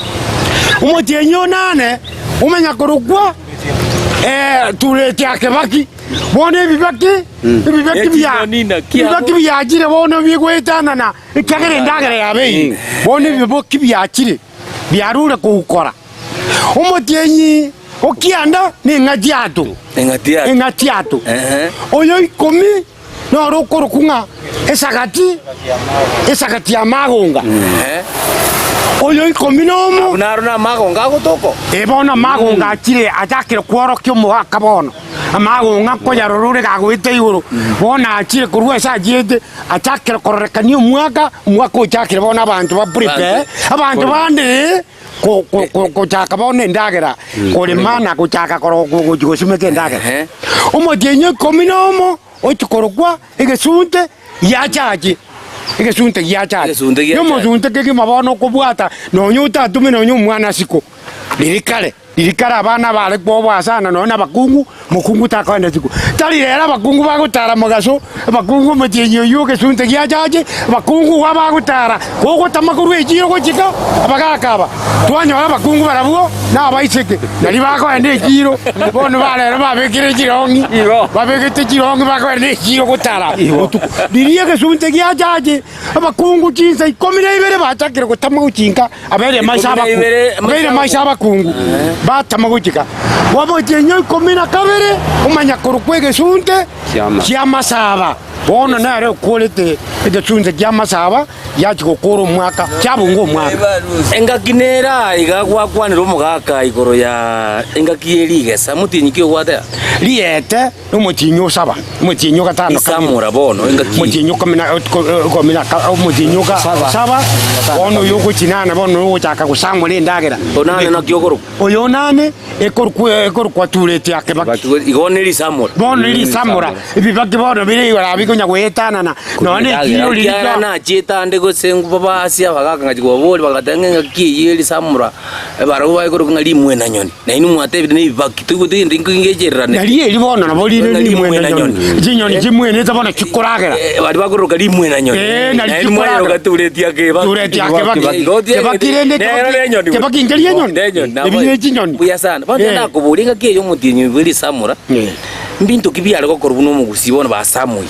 Omotienyi o nane omanya korokwa tureti ya kebaki, bono ebibaki, ebibaki bia Ekinyoni naki ebibaki abo. biachire bono bigoetanana ekiagera endagera yabeire, bono ebiboki biachire biarure koukora. Omotienyi o kianda neng'ati ato, Eng'ati yato. eng'ati ato. Ehe. Oyo ikomi noro okorokwa ng'a esagati, esagati ya magonga. Ehe. Oyo ikomi nomo. Abwo naro namagonga agotoka. Ee bono amagonga achire achakire kworokia omogaka bono, amagonga nkoyarora ore gagoeta igoro, bono achire korwa ase achiete, achakire kororekania omwaka, omwaka ochakire bono abanto ba prepare, abanto bande ko- ko- ko- kochaka bono endagera, korema na gochaka koro gochi gosimeka endagera. Ehe. Omotienyi o ikomi na omo, ochia korokwa egesunte giachache, egesunte giachache. Egesunte giachache. Nomosunte kegima bono okobwata nonya otatome nonya omwana asiko, riria kare. Riria kare abana bare kwoboa sana nonya nabakungu, mokungu takoenda isiko. Tari rero abakungu bagotara mogaso, abakungu omotienyi oyio egesunte giachache, abakungu iga bagotara, kogotama korwa echiro gochika, abagaka aba, twanyora abakungu barabwo na abaiseke, nario bakoenda echiro, bono barero babekire chirong'i, babegete chirong'i bakoenda echiro gotara botuko. Riria egesunte giachache, abakungu chinsa ikomi na ibere bachakire gotama gochinka. Abeire maiso Ikomi na ibere, abakungu, abeire maiso abakungu, batama gochika. Omotienyi o ikomi na kabere omanya korokwa egesunte Kiama. ki'amasaba. Bono nere okorete egesunte ki'amasaba giachia gokora omwaka, kiabunga omwaka. Engaki nere aa iga gwakwanire omogaka igoro ya engaki ye rigesa, motienyi ki ogwateba? Riete Omotienyi o saba, omotienyi o gatano kabere, Risamora bono engaki. omotienyi o ikomi na ikomi na ka- omotienyi o ga- saba, bono oyo ogochinana bono ogochaka gosamora endagera. Onane naki okorokwa? Oyo onane ekorokwa ekorokwa tureti ya kebaki. Igo nerisamora. Bono nerisamora, ebibaki bono bire igoro abwo bikonya goetanana, nonya na ekiro riria Ekiagera nachiete ande gose babasie abagaka ngachia kobaboria bagateba ng'a engaki eyio erisamora Barabwo bakorokwa ng'a rimwenanyoni, na inwe mwatebire nebibaki, toigwete gento inki ngechererane. Nario eri bono nabo rire Ng'a rimwenanyoni, rimwenanyoni. chinyoni chimwenete bono chikoragera. Eh, baria bakoroka rimwenanyoni. Eh, nari Na inwe chikoragera. mwayeroka tureti ya kebaki. Tureti ya kebaki. Igo tie- Kebaki rende Nero kebaki- nenyoni. kebaki nkeri enyoni. Nenyoni, nabo. Ebi ne chinyoni. Mbuya sana. Bono Eh. nakoboria engaki eye omotienyi bwe risamora, Eh. mbinto ki biare gokorwa buna omogusii bono basamoire?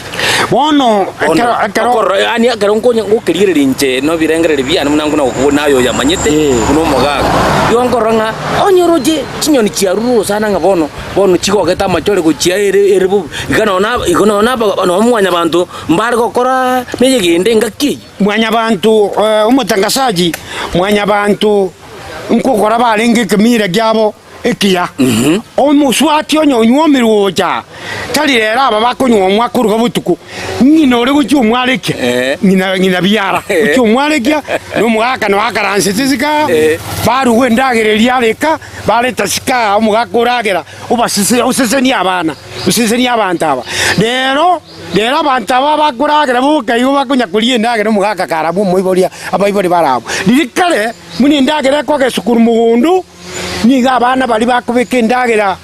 Bono ekero ekero Okorora yaani ekero nkonya ngokerigereria inche nobirengererio biane buna nkona gokobua naye oyamanyete buna omogaka. Igo nkorora ng'a onye oroche chinyoni chiarure orosana ng'a bono bono chigogete amachore gochia ere ere bobe iga nonye na igo nonye na aba nonye mwanyabanto mbare gokoraa neyegende engaki eyio. Mwanyabanto omotangasaji, mwanyabanto nkokora barenge ekemira kiabo. ekiya. Omoswati onye onyuomirwe gocha, Tari rero aba bakonywa omwaka oruga botuko, ng'ina ore gochia omwarekia, ng'ina ng'ina biara, gochia omwarekia, na omogaka noo akaransete isiko aa, barugwa endagera eria areka, bareta isiko aa omogaka oragera, obasese osesenie abana, osesenie abanto aba. Rero, rero abanto aba bakoragera boka igo bakonya koria endagera omogaka karabwo omoiboria abaibori barabwo. Riria kare, buna endagera ekogeswa korwa mogondo. Nigo abana baria bakobeka endagera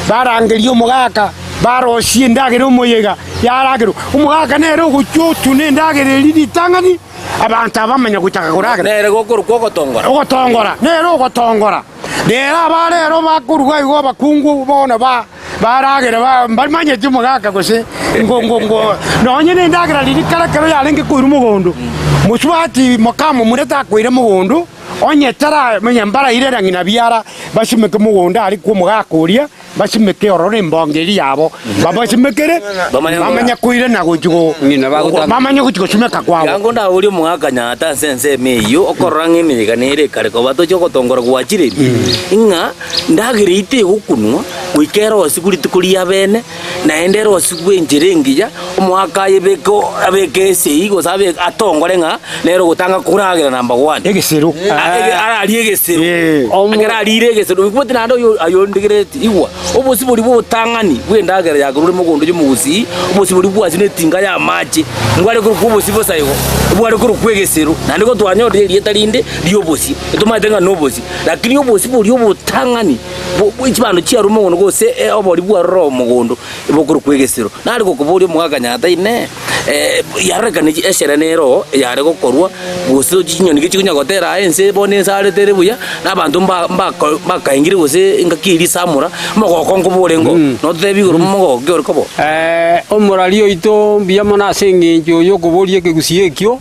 barangeria omogaka, barosia endagera omoyega yaragerwa. Omogaka nere ogochia otuna endagera eria ritang'ani, abanto aba bamanya gochaka koragera. Nere gokorokwa ogotongora. Ogotongora, nere ogotongora. Rero aba rero bakoruga igo abakungu bono ba baragera ba mbamanyeti omogaka gose ngo ngo ngo nonye na endagera riria kare ekero yarenge koirwa mogondo, mosubati mokamomura takoira mogondo. Onye taramenya mbarairera ng'ina biara, basimeke mogondo aria kw'omogaka oria, basimeke ororo embongo eria yabo, babasimekere, bamanye koirana gochia go, bamanye gochia gosimeka kwabo. Yango ndaborie omogaka Nyata ase ensemo eyio, okorora ng'a emeyega nere ekare koba tochia ogotongora gwachire ng'a ndagera eyio tegokunwa goika erosigwe rituko ria bene, naende erosigwe enchera engiya, omogaka ayebeke abeke esegi gose abe atongore ng'a nere ogotanga koragera number one. Egesero. Ararie egesero. Eh. Ekero arire egesero, oigwete naende oyo ayondigereti, igwa, obosie boria bwa obotang'ani bwa endagera yakorure mogondo y'omogusii, obosie boria bwasio na etinga y'amache, mbware korokwa obosie bosa igo, bware korokwa egesero, naende igo twanyorire erieta rinde riobosie, tomaete ng'a nobosie, lakini obosie boria obotang'ani. Chibando chiarure mogondo gose obori bwarure omogondo bokorokwa egesero. Nare gokoboria omogaka Nyasae, Inee! Yarorekane eshere nere oo yare gokorwa, gose chinyoni chikonya gotera aa ense bono ensarete ere buya, na abanto mbakaengire gose engaki eria risamora, omogoko nkobore ngoo. Nototebie igoro omogoko ki ore koba oo? Omoraria oito mbuya mono ase engencho y'okoboria ekegusii ekio,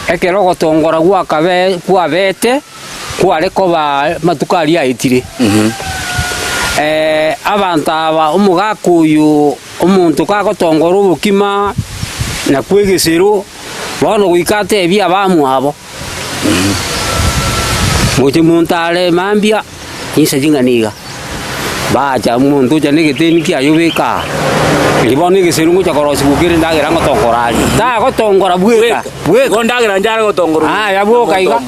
ekero ogotongora gwakabe kwabete. Kware koba amatuko aria aetire, abanto aba, omogaka oyo, omonto kagotongora obokima na kwegesero, bono goika atebie abamwabo, moche montare mambia chinsa ching'ana iga. Bacha omonto ocha na egeteni kiaye obeka aa, erio bono egesero ngocha korosigwa kere endagera ngotongora aria. Tagotongora bweka, bweka. Igo endagera nchare gotongora omonto. Aya boka iga,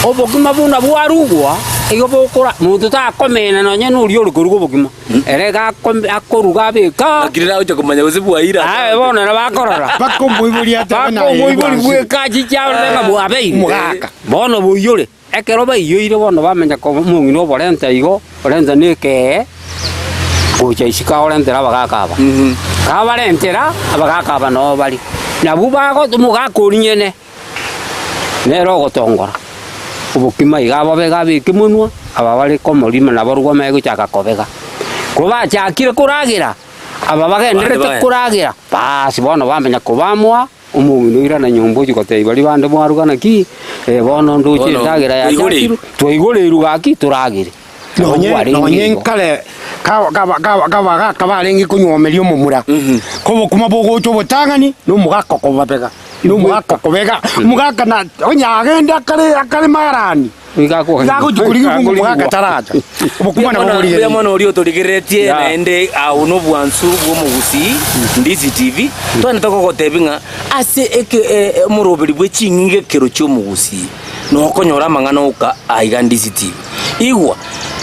obokima buna bwarugwa, igo bokora, monto takomena nonye na oria ore koruga obokima, ere iga akome akoruga abeka aa. Lakini nagocha komanya gose bwaira ase Aye bono nabo akorora. Mpaka omoibori atebe naye Mpaka omoibori bwanse. bweka achiche arore ng'a bwabeire. Omogaka. Bono boiyore. Ekero baiyoire bono bamanya koba omong'ina oborenta igo, orenta na ekee, gocha isiko aorentera abagaka aba. Kabarentera, abagaka aba noo bare. Nabwo bago omogaka oria nyene, nere ogotongora, obokima iga abobega abeke monwa, aba bare komorima nabarobwo bamanye gochaka kobega. Kobachakire koragera, aba bagendererete koragera, baas bono bamanya kobamoa. Omong'ina oirana nyomba ochia gotebia baria bande mwaruga naki, eh, bono ndoche Bono endagera twaigoreirwe. yachakirwe, twaigoreirwe gaki toragere. Nabo Nonye kwarenge nonye igo. nkare ka- kaba- kaba- kabagaka barenge konywomeria omomura, kobokima bogocha obotang'ani, na omogaka okobabega, na omogaka okobega, omogaka na onye agende akare akare marani. Nigo akoa- Iga agochia korigia Nigo omogaka akorigigwa. taracha. Obokima nabo Mbuya borigereire. mono oria otorigereretie Ya. naende ao nobwansu bw'omogusii Ndizi TV twende togogotebia ng'a ase eke e- e- omoroberi bwe ching'igekero chi'omogusii nokonyora amang'ana oka aiga Ndizi TV. Igwa,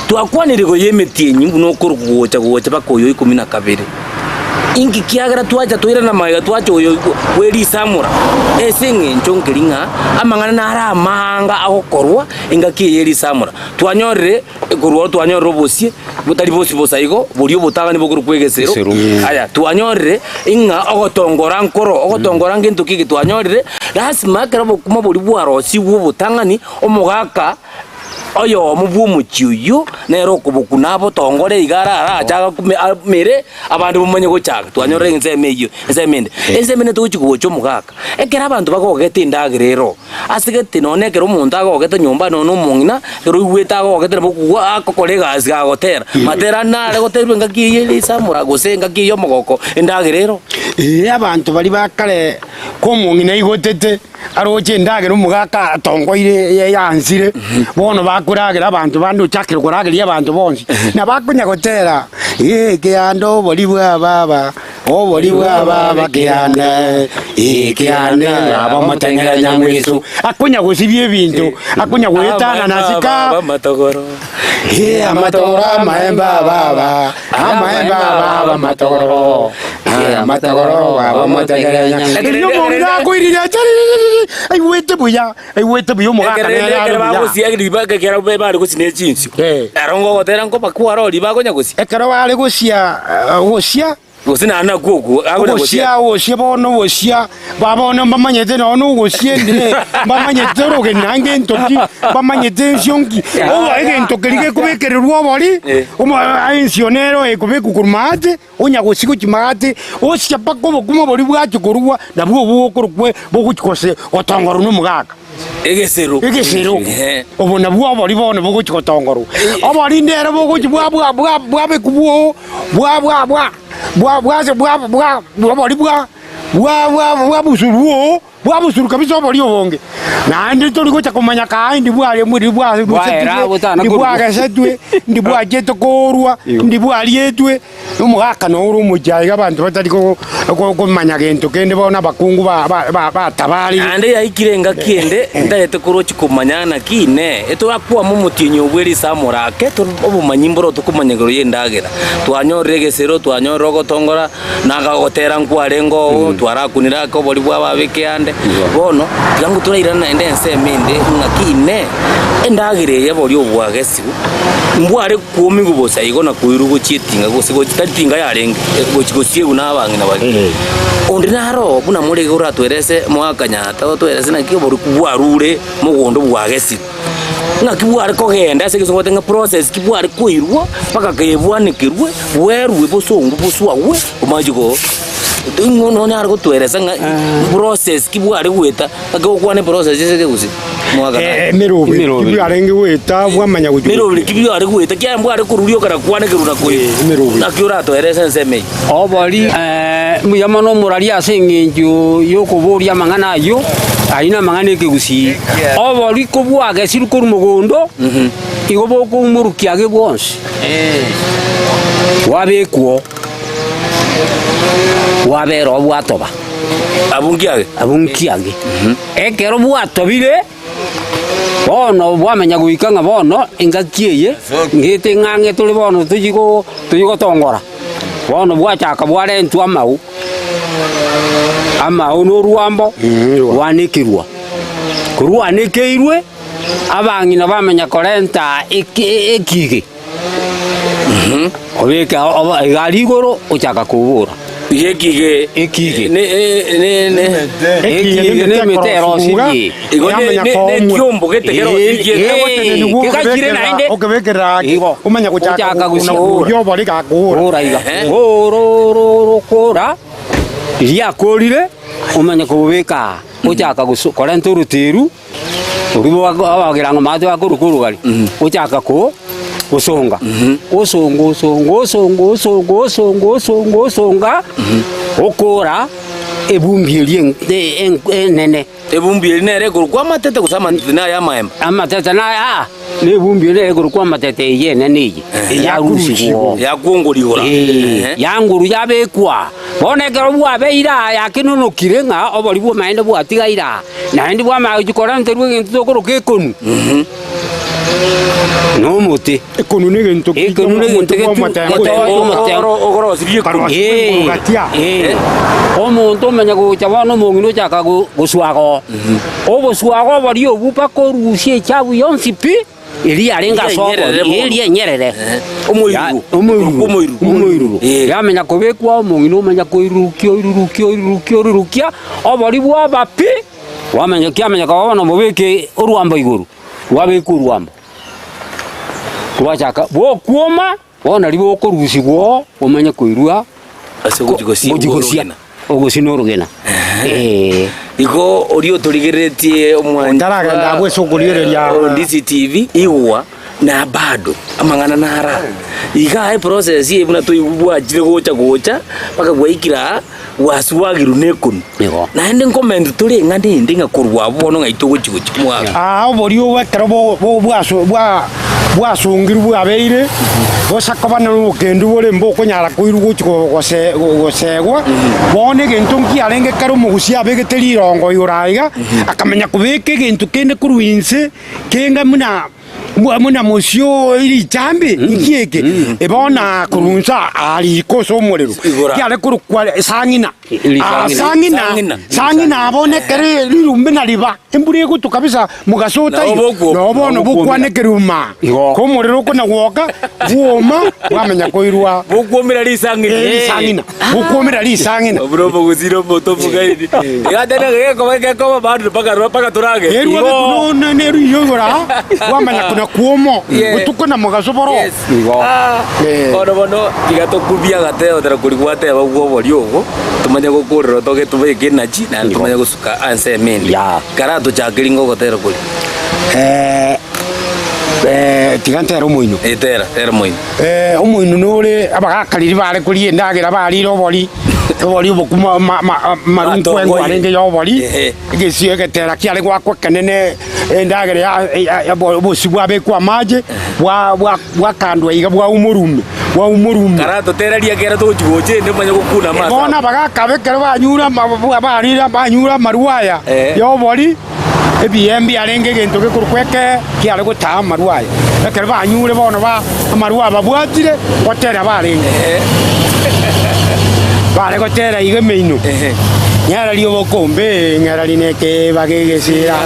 twakwanire igoro y'emetienyi buna okorokwa gocha gocha mpaka oyo ikomi na kabere. Inki kiagera twacha toirana magega twacha oyo bwe risamora? Ase eng'encho nkeri ng'a amang'ana nare amaanga agokorwa engaki eye ye risamora. Twanyorire korwa oro twanyorire obosie, botari bosie bosa igo, boria obotang'ani bokorokwa egesero. Egesero. Aya, twanyorire ng'a ogotongora nkoro, ogotongora ngento ki eke twanyorire, lasima ekero obokima boria bwarosigwe obotang'ani, omogaka Oyomo bw'omochie oyio nere okobokuna abotongore iga ararache agakume amere abande bamanye gochaka. Twanyorire ensemo eyio, ensemo ende. Ensemo ende togochia gocha omogaka. Ekero abanto bagogete endagera ero, ase gete nonye ekero omonto agogete nyomba nonye na omong'ina, ekero oigwete agogete nabo okogwa agokora egasi gagotera. Matera nare goterwa engaki eye ere esamora gose engaki eye y'omogoko endagera ero. Ee, abanto baria ba kare, komong'ina aigotete. Aroche endagera omogaka atongoire yansire, bono bakoragera abanto bande ochakire korageria abanto bonsi, na bakonya gotera, Ee kianda obori bwa baba, obori bwa baba kianda, ee kianda baba omoteng'era nyangweso. Akonya gosibia ebinto, akonya goetanana ase ka. Ee amatogoro amaembe a baba, amaembe a baba amatogoro, ee amatogoro baba omotegere nya. Erio omong'ina akoiriria ache ririririr, aigwete buya, aigwete buya omogaka Ekero nere are ekero buya. bagosia riba ekero bare gosia ne chinsio, Eh. ero ngogotera nkobakwara oria bakonya gosia. Ekero bare gosia, gosia. Gose naende nakwo okwo akonya gosia. Ogosia, ogosia bono ogosia, ba bono mbamanyete nonya na ogosia endire, mbamanyete orogena ngento ki, mbamanyete ensio nki, obo egento keria gekobekererwa obori, Eh. omo ensio nero ekobekwa korwa maate, onya gosia gochia maate, osia mpaka obokima boria bwachia korugwa, nabwo obwo bokorokwa bogochia gose gotongorwa na omogaka. Egesero. Egesero. Ehe. Obo nabwo obori bono bogochia gotongorwa. Obori nere bogochia bwa bwa bwa bwabekwa bwoo bwa bwa bwa bwa bwase bwa bwa obori bwa bwa bwa bwabusurwa oo bwabusurwa kabisa obori obonge. Naende tori gocha komanya kaa indi bware ndi bwa Bwaera botana ndi korwa. bwagesetwe ndi bwachete korwa ndi bwarietwe. Omogaka noro omochie aiga abanto batari komanya gento kende bono abakungu batabarire. Naende yaikire engaki ende ntagete korochia komanya naki inee, etorakwama omotienyi obwe risamora ake, tore obomanyi mboro tokomanya igoro y'endagera. Twanyorire egesero, twanyorire ogotongora, na akagotera nkwarenge oo, twarakunire ake obori bw'ababeke ande. Bono, tiga ngotwe torairane naende ensemo ende ng'aki inee, endagera eye boria obwagesigwe, mbware Kwomigwa bosa igo na koirwa gochia etinga, gose gochia tari tinga yarenge, gochia gosiegwa na abang'ina baria. Onde naro buna more iga oratwerese moakanyata otwerese naki oboruku bwarure mogondo bwagesire. Ng'aki bware kogenda ase egesongo bateba ng'a process ki bware koirwa mpaka kebwanekerwe, bwerwe bosongo boswagwe omanye go ing'o nonyare gotweresa ng'a process ki bware goeta. Ng'aki gokwana eprocess ase ekegusii? Mwaka naye. Emeroberi Emeroberi. ki bwarenge goeta bwamanya gochia Meroberi ki bware goeta kiagera mbware koruria okarakwana ekerura koigwa. Eh, emeroberi. Naki oratoerese ensemo eye? Obori eh, mbuya mono omoraria ase eng'encho y'okoboria amang'ana ayio, ayio namang'ana ekegusii. Obori kobwagesirwe korwa mogondo, igo bokoumorokia age bwonsi, bwabekwa oo, bwabera oo bwatoba. Abwo nkiage. Abwo nkiage. Ekero bwatobire, bono bwamanya goika ng'a bono engaki eye ngete ng'ang'e tore bono tochie go tochie gotongora. Bono bwachaka bwarentwa amao, amao na orwambo rwanekerwa. Korwanekeirwe, abang'ina bamanya korenta eke ekige. Obeke oba egari igoro ochaka kobora. Ekige. Ekige. Ne ne ne Ekige ne emete erosirie. Igo ne ne ekiombo gete kerosirie. Kegachire naende. Okebekerera ake Igo. omanya gochaka Ochaka gokuna gosiora. koyia obori gakora. Kora iga. Ehe. Orororo kora riria akorire omanye kobobeka aa. Ochaka goso korenta oroteru. Oria abageranga amache bakorokwa orogari, ochaka ko gosonga, osonga osonga osonga osonga osonga osonga osonga, okora ebumbi eria en- e- enene. Ebumbi eria nere ekorokwa amatete gose amatete naye amaemba. Amatete naye aa, na ebumbi eria nere ekorokwa amatete eye enene eye, yarusigwa oo. Yakwongorigora. Ee, yanguru yabekwa. Bono ekero bwabeire aa yakenonokire ng'a obori bw'amaene bwatigaire aa, naende bwamanya gochia korenterwa egento tokoroka ekonu, na omote. Ekonu negento Ekonu negento getu- Ogorosirie ekonu. Ee, ee. Omonto omanya gocha bono omong'ina ochaka go- goswaga oo, ogoswaga obori obwo mpaka orusie echabu yonsi pi. Eria yarenge ase Eria enyerere obori, bono. eria enyerere. Eh, omoiruru. Ya- omoiruru. Omoiruru. Omoiruru. Eh. Yamenya kobekwa omong'ina omanya koirurukia oirurukia oirurukia oirurukia, obori bwaba pi, bwamenya kiamenya koba bono mobeke orwambo igoro, rwabekwa orwambo. Rwachaka bokwoma, bono nario bokorusigwa oo, omanye koirwa Ase ogochia gosia gochia gosia, orogena. ogosia na orogena. Eeh. Igo oria otorigereretie omwanchwa Otaragenda abwo ase okorigereria. o DCTV igwa. Na bado amang'ana naro aa. Igaa eprocess eye buna toigwa bwachire gocha gocha mpaka bwaikire aa, bwaswagirwe na ekonu. Igo. Naende nkomenta tore eng'ana ende ng'a korwa abwo bono ng'ai togochi gochia omwaka. Aa oborio obo ekero bo- bo- bwaso bwa bwasongirwe bwabeire, bosa koba nobokendu bore mbokonyara koirwa gochia go- gose gosegwa, bono egento nkiarenge ekero omogusia abegete rirongo igoro aiga, akamanya kobeka egento kende korwa inse, kenga buna Buna mosio richambi, inki eke? Bono akorunsa aa riko ase omorero, kiare korokwa esang'ina. Aa sang'ina, sang'ina bono ekero rirumbe na riba, embura egotwa kabisa mogaso otaiyo, nabo bono bokwana ekeruma, ko omorero okona gwoka, bwoma, bwamanya koirwa. Bokwomera risang'ina. Risang'ina, bokwomera risang'ina. Obure obogusire omote omogaini. Iga tene gekoba gekoba bado mpaka mpaka torage. Erwa Igo. ne neruiyo igoro aa, bwamanya kona kwomo, Yeah. botuko na mogaso boro. Yes. Igo. Ah, Eh. bono bono tiga tokubia agateo tara kori gwateba bwa oborio obo tomanye gokorera toge tobeke energy naende Igo. tomanye gosuka anse emende. Yeah. Karatochakeri ng'a ogotera koria. Eh, eh, tiga ntere omoino. Eh, tera, tera moino. Eh, omoino nore abagaka riria bare koria endagera barire obori, obori obokima ma- ma- marunku engo arenge ya obori, Ehe. egesio egetera kiare goakwa ekenene, endagera ya- ya- ya bo- obosie bwabekwa amache, bwa- bwa- bwakandwa iga bwaumorwa ime, bwaumorwa ime. Karatotera riakera togochi gocha ende omanye gokuna amato. Bono abagaka aba ekero banyure ama- barire banyure amarwa aya Eh. ya obori, Ebiya mbiarenge egento gekorokwa ekee kiare gotaa amarwa aya. Ekero banyure bono ba amarwa ababwatire, gotera barenge. Bare gotera iga emeino, Ng'ererie obokombe, ng'ererie nekeeba gegesira,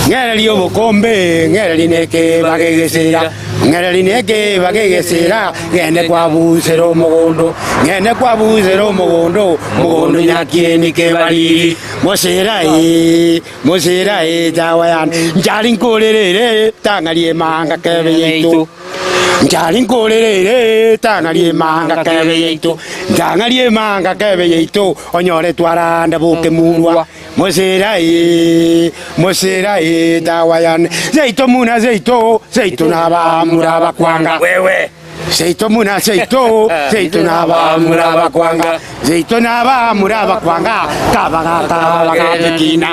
Ng'ererie obokombe, ng'ererie nekeeba gegesira, Ng'ererie nekeeba gegesira, Ng'ende kwabusera omogondo, Ng'ende kwabusera omogondo, Mogondo nyakieni kebariri. Mosira ee, mosira ee, tawa yane, nchari nkorerere, tang'a riemanga kebe yaito. Nchari nkorerere, tang'a riemanga kebe yaito. Ntang'a riemanga kebe yaito, onyore twaranda bokemurwa. Mosira ee, mosira ee, tawa yane, seito muna seito, seito nabamura bakwanga. Wewe. Seito muna seito, seito nabamura bakwanga, seito nabamura bakwanga, kabagaka bagapekina,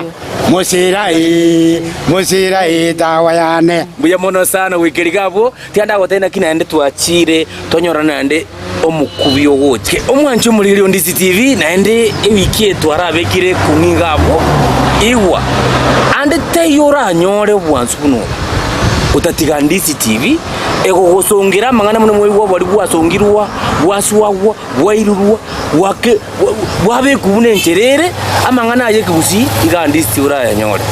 mosira ee, mosira ee tawa yane. Mbuya mono sana goika riga abwo, tiga ndagotebie naki naende twachire tonyora naende omokubi ogocha. Omwanchi omorigereria o Ndisi TV naende ewiki eye twarabekire ekong'u iga abwo, igwa ande taiyo oranyore obwansu buna obo otatiga Ndisi TV. Egogosongera amang'ana buna mwaigwa obori bwasongirwa, bwaswagwa, bwairurwa, bwake bwabekwa buna enchera ere, amang'ana aya ekegusii iga ndisi orayanyore.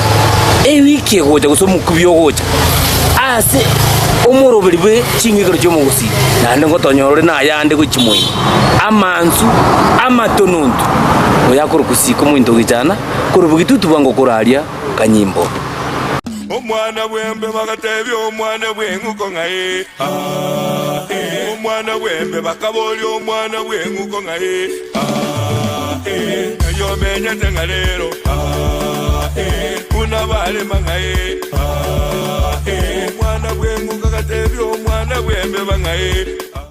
Ewiki egocha gose omokubi ogocha ase omoroberi bwe ching'ikero chi'omogusii, naende ngotonyora ore nayande gochia moino, amansu, amatononto, oyo akorokwa siko omonto ogichana, korwa bogitutu bwango koraria kanyimbo. Omwana bw'embe bagatebia omwana bw'eng'uko ng'a ee, aa, ee. Omwana bw'embe bakaboria omwana bw'eng'uko ng'a ee, aa, ee. Ng'ai omenyete ng'a rero, aa, ee. Buna barema ng'a ee, aa, ee. Omwana bw'eng'uko agatebia omwana bw'embeba ng'a ee, aa.